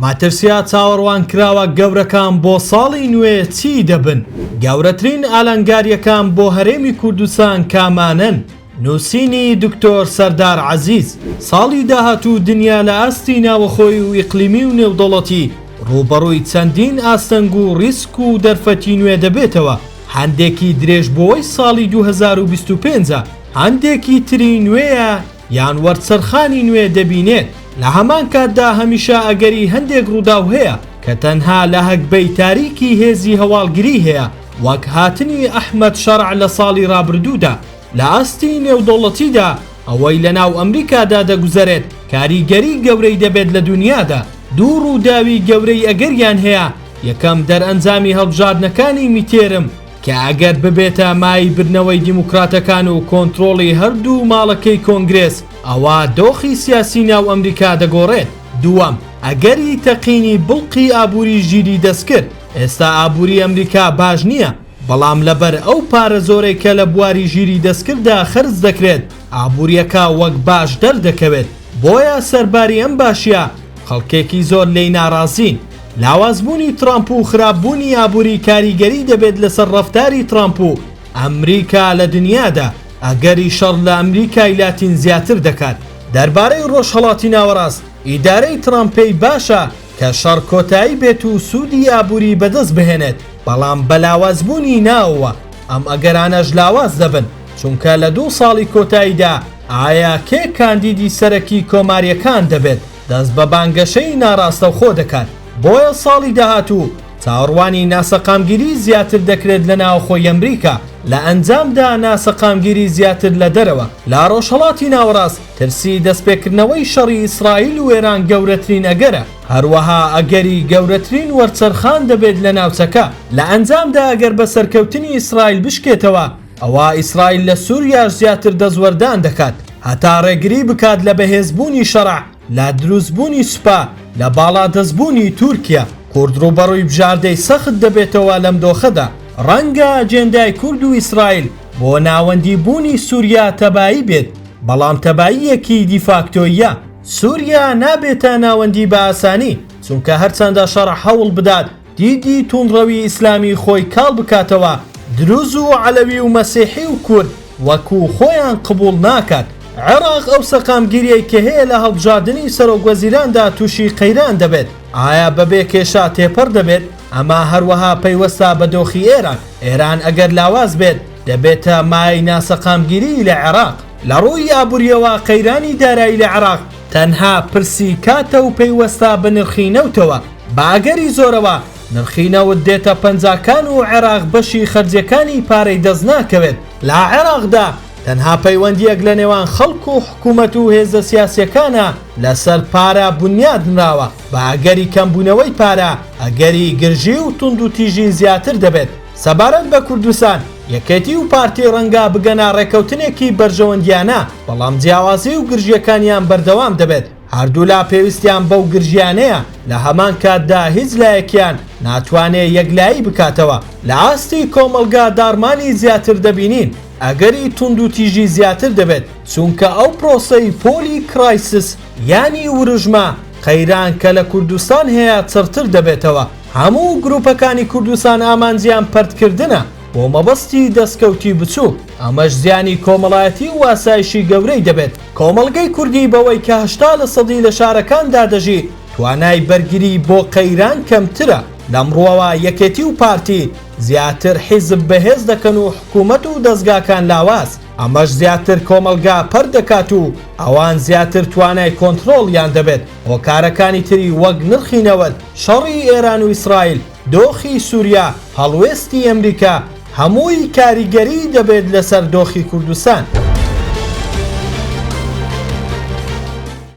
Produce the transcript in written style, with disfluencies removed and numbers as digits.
مەترسییە چاوەڕوانکراوە گەورەکان بۆ ساڵی نوێ چی دەبن؟ گەورەترین ئالنگارییەکان بۆ هەرێمی کوردستان کامانەن؟ نووسینی دکتۆر سەردار عەزیز ساڵی داهاتوو دنیا لە ئاستی ناوەخۆی و ئیقلیمی و نێودەوڵەتی ڕووبەڕووی چەندین ئاستەنگ و ڕیسک و دەرفەتی نوێ دەبێتەوە، هەندێکی درێژبووەی ساڵی 2025 ە، هەندێکی تری نوێیە یان وەرچەرخانی نوێ دەبینێت، لە هەمان کاتدا هەمیشە ئەگەری هەندێک ڕووداو هەیە کە تەنها لە هەگبەی تاریکی هێزی هەواڵگری هەیە، وەک هاتنی ئەحمەد شەرع لە ساڵی ڕابردوودا. لە ئاستی نێودەوڵەتیدا ئەوەی لەناو ئەمریکادا دەگوزەرێت کاریگەری گەورەی دەبێت لە دونیادا. دوو ڕووداوی گەورەی ئەگەریان هەیە، یەکەم دەرئەنجامی هەڵبژاردنەکانی midterm کە ئەگەر ببێتە مایەی بردنەوەی دیموکراتەکان و کۆنترۆڵی هەردوو ماڵەکەی کۆنگرێس ئەوا دۆخی سیاسی ناو ئەمریکا دەگۆڕێت. دووەم، ئەگەری تەقینی بڵقی ئابووری ژیری دەستکرد، ئێستا ئابووری ئەمریکا باش نییە، بەڵام لەبەر ئەو پارە زۆرەی کە لە بواری ژیری دەستکرددا خەرج دەکرێت، ئابوورییەکە وەک باش دەردەکەوێت، بۆیە سەرباری ئەم باشییە، خەڵکێکی زۆر لێی ناڕازین. لاوازبوونی ترامپ و خراپبوونی ئابووری کاریگەری دەبێت لەسەر ڕەفتاری ترامپ و ئەمریکا لە دنیادا، ئەگەری شەڕ لە ئەمریکای لاتین زیاتر دەکات. دەربارەی ڕۆژهەڵاتی ناوەڕاست، ئیدارەی ترامپ پێی باشە کە شەڕ کۆتایی بێت و سوودی ئابووری بەدەست بهێنێت، بەڵام بە لاوازبوونی ناوەوە ئەم ئەگەرانەش لاواز دەبن، چونکە لە دوو ساڵی کۆتاییدا ئایا کێ کاندیدی سەرەکی کۆمارییەکان دەبێت دەست بە بانگەشەی ناڕاستەوخۆ دەکات، بۆیە ساڵی داهاتوو چاوەڕوانی ناسەقامگیری زیاتر دەکرێت لە ناوخۆی ئەمریکا، لە ئەنجامدا ناسەقامگیری زیاتر لە دەرەوە لە ڕۆژهەڵاتی ناوەڕاست، ترسی دەستپێکردنەوەی شەڕی ئیسرائیل و ئێران گەورەترین ئەگەرە، هەروەها ئەگەری گەورەترین وەرچەرخان دەبێت لە ناوچەکە، لە ئەنجامدا ئەگەر بە سەرکەوتنی ئیسرائیل بشکێتەوە، ئەوا ئیسرائیل لە سوریاش زیاتر دەستوەردان دەکات هەتا ڕێگری بکات لە بەهێزبوونی شەرع، لە دروستبوونی سوپا، لە باڵادەستبوونی تورکیا. کورد ڕووبەڕووی بژاردەی سەخت دەبێتەوە لەم دۆخەدا. ڕەنگە ئەجێندای کورد و ئیسرائیل بۆ ناوەندی بوونی سوریا تەبایی بێت، بەڵام تەباییەکی دیفاکتۆییە. سوریا نابێتە ناوەندی بە ئاسانی، چونکە هەرچەندە شەرع هەوڵ بدات دیدی توندڕەوی ئیسلامی خۆی کاڵ بکاتەوە، دروز و عەلەوی و مەسیحی و کورد وەکو خۆیان قبوڵ ناکات. عێراق ئەو سەقامگیریەی کە هەیە لە هەڵبژاردنی سەرۆکوەزیراندا توشی قەیران دەبێت، ئایا بەبێ کێشە تێپەڕ دەبێت؟ ئەمە هەروەها پەیوەستە بە دۆخی ئێران، ئێران ئەگەر لاواز بێت دەبێتە مایەی ناسەقامگیریی لە عێراق. لە ڕووی ئابوورییەوە قەیرانی دارایی لە عێراق تەنها پرسی کاتە و پەیوەستە بە نرخی نەوتەوە، بە ئەگەری زۆرەوە نرخی نەوت دێتە پەنجاکان و عێراق بەشی خەرجیەکانی پارەی دەست ناکەوێت. لە عێراقدا تەنها پەیوەندییەک لە نێوان خەڵک و حکومەت و هێزە سیاسیەکانە لەسەر پارە بونیاد نراوە، بە ئەگەری کەمبوونەوەی پارە ئەگەری گرژی و توندوتیژی زیاتر دەبێت. سەبارەت بە کوردستان، یەکێتی و پارتی ڕەنگە بگەنە ڕێکەوتنێکی بەرژەوەندیانە، بەڵام جیاوازی و گرژیەکانیان بەردەوام دەبێت. هەردوولا پێویستیان بەو گرژیانەیە، لە هەمان کاتدا هیچ لایەکیان ناتوانێ یەکلایی بکاتەوە. لە ئاستی کۆمەڵگا داڕمانی زیاتر دەبینین، ئەگەری توندوتیژی زیاتر دەبێت، چونکە ئەو پرۆسەی polycrisis یانی وروژمە، قەیران کە لە کوردستان هەیە چڕتر دەبێتەوە. هەموو گروپەکانی کوردستان ئامانجیان پەرتکردنە بۆ مەبەستی دەستکەوتی بچووک، ئەمەش زیانی کۆمەڵایەتی و ئاسایشی گەورەی دەبێت. کۆمەڵگەی کوردی بەوەی کە 80 لە سەدی لە شارەکاندا دەژی، توانای بەرگری بۆ قەیران کەمترە. لەم ڕووەوە یەکێتی و پارتی زیاتر حیزب بەهێز دەکەن و حکوومەت و دەزگاکان لاواز، ئەمەش زیاتر کۆمەڵگا پەرت دەکات و ئەوان زیاتر توانای کۆنترۆڵیان دەبێت. هۆکارەکانی تری وەک نرخی نەوت، شەڕی ئێران و ئیسرائیل، دۆخی سوریا، هەڵوێستی ئەمریکا، هەمووی کاریگەریی دەبێت لەسەر دۆخی کوردستان.